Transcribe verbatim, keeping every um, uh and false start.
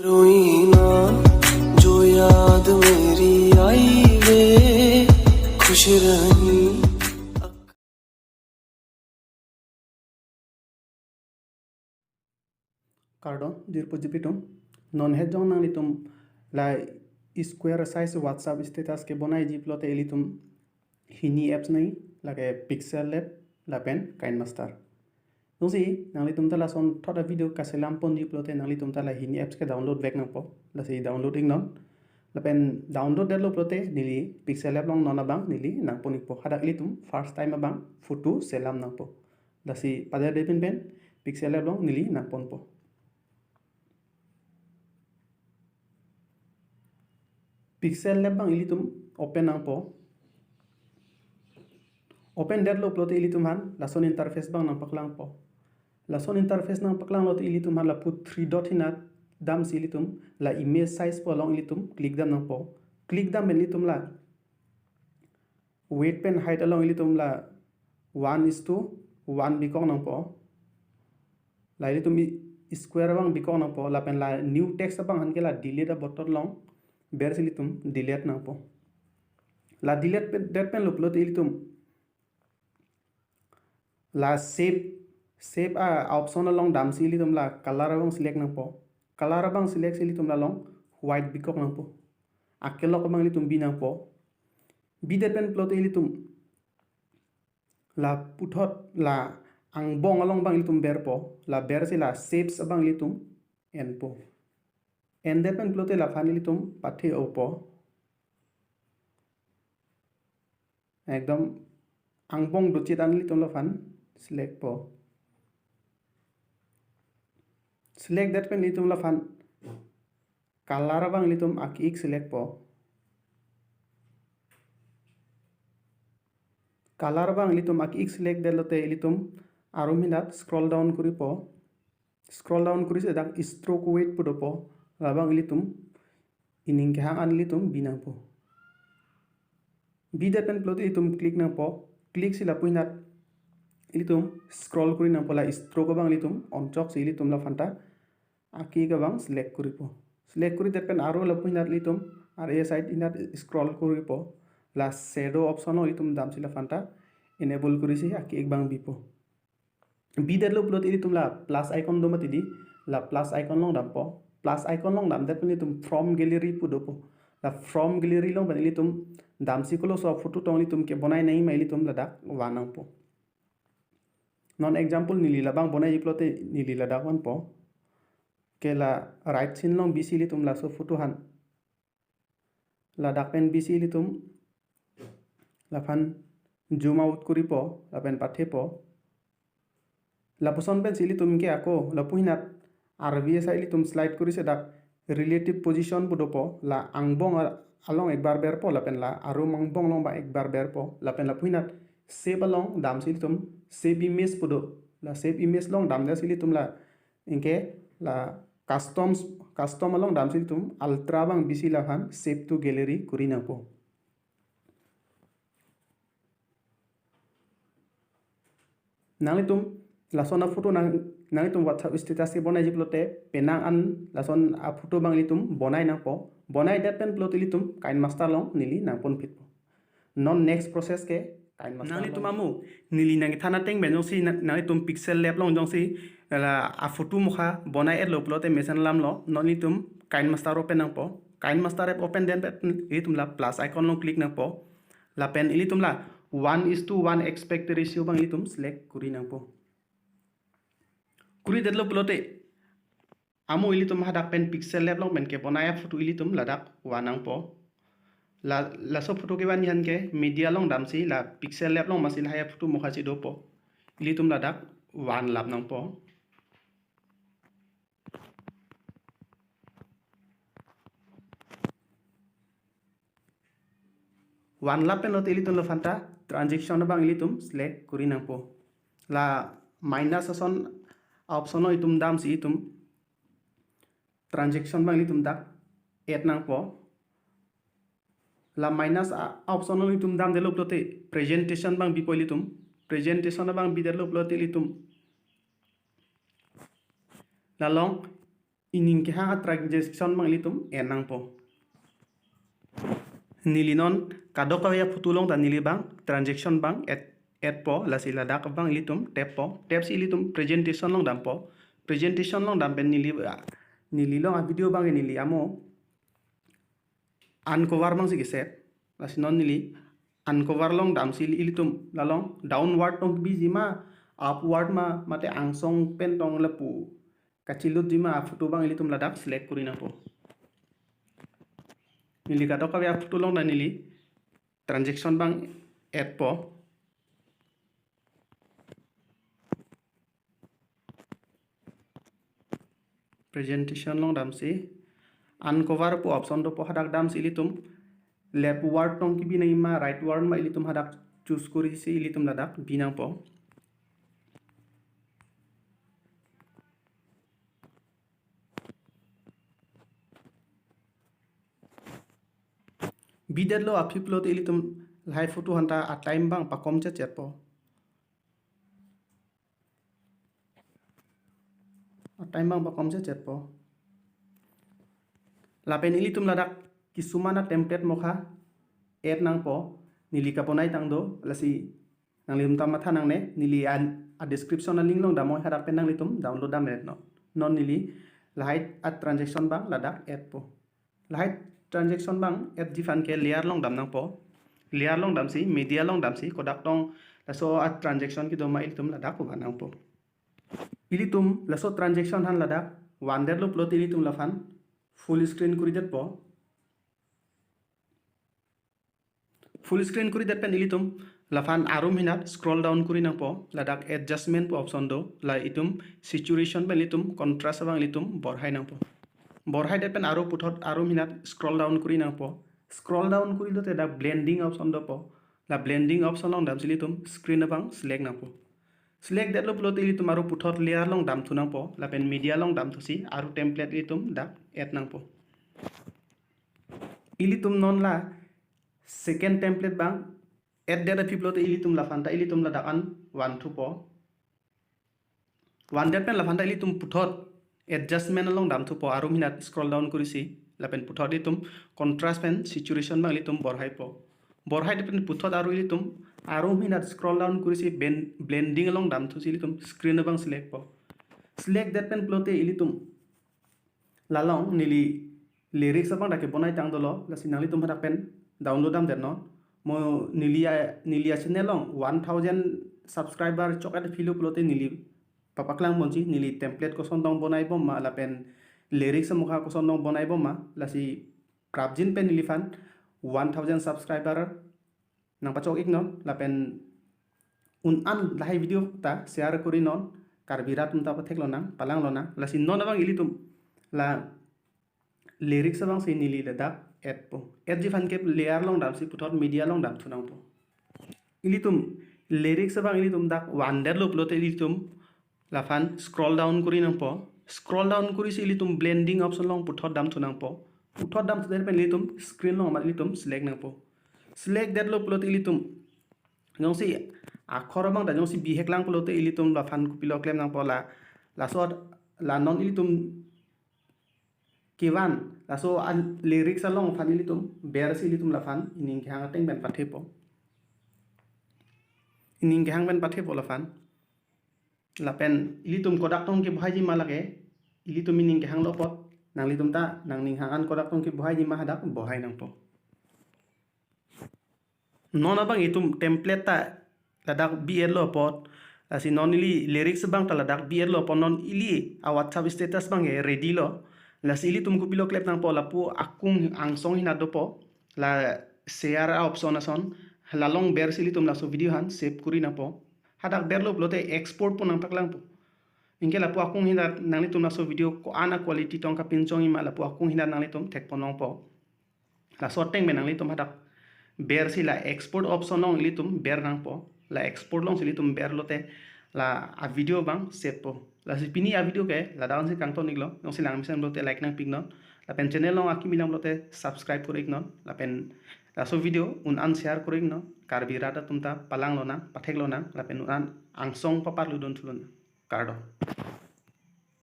रोई ना जो याद मेरी आई वे खुश रही। Kardom, jirpo jirpi atum. Non het jong nanglitum la square size WhatsApp status kebonaiji pulote ilitum hini apps nangji, lake Pixel Lab lapen KineMaster. Jongsi nanglitum ta lason thot a-video kaselam ponji pulote nanglitum ta la hini apps ke download vek nangpo. Lasi download iknon. Lapen download detlo pulote neli Pixel Lab along non abang neli nangpon ikpo. Hadak ilitum first time abang photo selam nangpo. Lasi pader de pinpen Pixel Lab along neli nangponpo. Pixel Lab abang ilitum open nangpo. Open detlo pulote ilitum aphan lason interface abang nangpaklangpo. Lason interface nangpaklanglote ilitum aphan lapu three dot hinat damsi ilitum la image size pu along ilitum click dam nangpo. Click dam pen ilitum la weight pen height along ilitum la one is to one bikok nangpo. La ilitum i-, square abang bikok nangpo. Lapen la new text abang aphan ke la delete a-button along bersi ilitum delete nangpo. La delete pen, det pen lo pulote ilitum la shape, shape a-option along damsi ilitum la color abang select nangpo. Color abang select si ilitum la along white bikok nangpo. Akelok abang ilitum bi nangpo. Bidet pen pulote ilitum la puthot la angbong along abang ilitum berpo, la bersi la shapes abang ilitum enpo. Endet pen pulote laphan ilitum pathe-opo. Ekdom angbong dochit an ilitum laphan select po. Select det pen ilitum laphan color abang ilitum aki-ik select po. Color abang ilitum aki-ik select detlote ilitum arum hinat scroll down koripo. Scroll down korisi dak stroke weight pu dopo. Labang ilitum ining kehang an ilitum bi nangpo. Bidet pen pulote ilitum click nangpo. Click si lapu hinat ilitum scroll kori nangpo, la stroke abang ilitum onchok si ilitum laphanta aki-ik abang select koripo. Select koridet pen aro lapu hinat ilitum ar-e side hinat scroll koripo. La shadow option along ilitum damsi laphanta enable korisi aki-ik abang bipo. Bidetlo pulote ilitum la plus icon do mati di, la plus icon along dampo. Plus icon along damdet pen ilitum from gallery pu dopo. La from gallery along pen ilitum damsi koloso a-photo tong ilitum kebonai nangji ma ilitum ladak van nangpo. Non example neli labang bonaiji pulote neli ladak vanpo. Ke la right scene along bisi ilitum laso photo aphan ladak pen bisi ilitum laphan zoom out koripo, lapen pathepo. Lapuson pensi ilitum ke ako lapu hinat arvi asa ilitum slide korisi dak relative position pu dopo, la angbong a-, along ekbar berpo, lapen la arum angbong along abang ekbar berpo, lapen lapu hinat shape along damsi ilitum shape image pu do, la shape image along damdet si ilitum la anke la customs, custom along damsi ilitum ultra abang bisi laphan save to gallery kori nangpo. Nanglitum lason a-photo nang, nanglitum WhatsApp status si bonaiji pulote penang an lason a-photo abang ilitum bonai nangpo. Bonaidet pen pulote ilitum KineMaster along neli nangponphitpo. Non next process ke KineMaster nanglitum along. Amo, neli nangkethan ateng pen jongsi na-, nanglitum Pixel Lab along jongsi la a-photo mokha bonai-etlo pulote mesen alamlo, non ilitum KineMaster open nangpo. KineMaster app open det pen ilitum la plus icon along click nangpo. Lapen ilitum la one is to one aspect ratio abang ilitum select kori nangpo. Koridetlo pulote amo ilitum hadak pen Pixel Lab along pen kebonai a-photo ilitum ladak van nangpo. La, laso photo kevan aphan ke media along damsi la Pixel Lab along masi lahai a-photo mokha si dopo. Ilitum ladak van lap nangpo. Van lap pen lote ilitum laphanta transition abang ilitum select kori nangpo. La minus ason a-option along itum damsi itum transition abang ilitum dak add nangpo. La minus a, a-option along itum damdetlo pulote presentation abang bipo ilitum. Presentation abang bidetlo pulote ilitum la along ining kehang a-transaction abang ilitum en nangpo. Neli non kadokave aphoto along ta neli abang transaction abang et, etpo, lasi ladak abang ilitum tap po. Tap si ilitum presentation along dampo. Presentation along dam pen neli, ah, neli along a-video abang neli amo uncover abang si kesep. Lasi non neli uncover along dam si ilitum la along downward tong kebiji ma, upward ma, mate angsong pen tong lapu kachilutji ma, aphoto abang ilitum ladak select kori nangpo. Neli kadokave aphoto along ta neli transaction abang etpo. Presentation along dam si uncover pu option dopo, hadak dam si ilitum leftward tong kebi nangji ma, rightward ma, ilitum hadak choose kori si ilitum ladak bi nangpo. Bidetlo aphi pulote ilitum lahai photo aphan ta a-time abang pakom chetchetpo. A-time abang pakom chetchetpo. Lapen ilitum ladak kisuman a-template mokha add nangpo, neli kabonai tang do, lasi nanglitum ta matha nangne, neli an a-description a-link along damnoi, hadak pen nanglitum download damret non. Non neli lahai a-transaction abang ladak etpo. Lahai transaction abang etji aphan ke layer along dam nangpo. Layer along dam si, media along dam si, kodak tong laso a-transaction kedo ma ilitum ladak van nangpo. Ilitum laso transaction aphan ladak vandetlo pulote ilitum laphan full screen kori detpo. Full screen kori det pen ilitum laphan arum hinat scroll down kori nangpo, ladak adjustment pu option do, la itum saturation pen ilitum contrast abang ilitum borhai nangpo. Borhai det pen aru puthot arum hinat scroll down kori nangpo. Scroll down korilote dak blending option dopo. La blending option along dam si ilitum screen abang select nangpo. Select detlo pulote ilitum aru puthot layer along damthu nangpo, lapen media along damthu si aru template ilitum dak add nangpo. Ilitum non la second template abang add det aphi pulote ilitum laphan ta ilitum ladak an vanthupo. Vandet pen laphan ta ilitum puthot adjustment along damthupo, arum hinat scroll down kori si, lapen puthot ilitum contrast pen saturation abang ilitum borhaipo. Borhai det pen puthot aru ilitum arum hinat scroll down kori si ben-, blending along damthu si ilitum screen abang select po. Select det pen pulote ilitum la along neli lyrics abang dak kebonai tang dolo, lasi nanglitum hadak pen download damdet non. Mo neli a, neli a-channel along one thousand subscriber chok-et philo pulote neli papaklang ponji, neli template koson tong bonai bom ma, lapen lyrics amokha koson tong bonai bom ma, lasi prapjin pen neliphan one thousand subscriber nangpachok iknon, lapen un-an lahai video ta share kori non, Karbi rat atum ta pathek lonang, palang lonang. Lasi non abang ilitum la lyrics abang si neli ladak add po. Add ji aphan ke layer along dam si puthot media along damthu nangpo. Ilitum lyrics abang ilitum dak vandetlo pulote ilitum laphan scroll down kori nangpo. Scroll down kori si ilitum blending option along puthot damthu nangpo. Puthot damthu det pen ilitum screen along amat ilitum select nangpo. Select detlo pulote ilitum jongsi akhor abang ta jongsi bihek lang pulote ilitum laphan kopilo klem nangpo, la, laso la non ilitum kevan, laso a-lyrics along aphan ilitum ber si ilitum laphan ining kehang ateng pen pathepo. Ining kehang pen pathepo laphan. Lapen ilitum kodak tong kebohaiji ma lake, ilitum ining kehanglo apot, nanglitum ta nangning hang an kodak tong kebohaiji ma hadak bohai nangpo. Non abang itum template ta ladak bi-etlo apot, lasi non ili lyrics abang ta ladak bi-etlo apot, non ili a-WhatsApp status abang ke ready lo. Lasi ilitum kopilo klem nangpo, lapu akung angsong hinat dopo, la share a-option ason, la along ber si ilitum laso video aphan save kori nangpo. Hadak berlo pulote export pu nangpaklangpo. Anke lapu akung hinat nanglitum laso video ko-an a-quality tong kapinchongji ma, lapu akung hinat nanglitum thekpon longpo. Laso ateng pen nanglitum hadak ber si la export option along ilitum ber nangpo. La export along si ilitum berlote la a-video abang save po. Lasi pini a-video ke ladak ansi kangton iklo. Jongsi lang mesen pulote like nangpi iknon. Lapen channel along akimi lang pulote subscribe kori iknon. Lapen laso video un-an share kori iknon. Karbi rat atum ta palang lonang, pathek lonang. Lapen un-an angsong paparlu dunthu lonang. Kardom.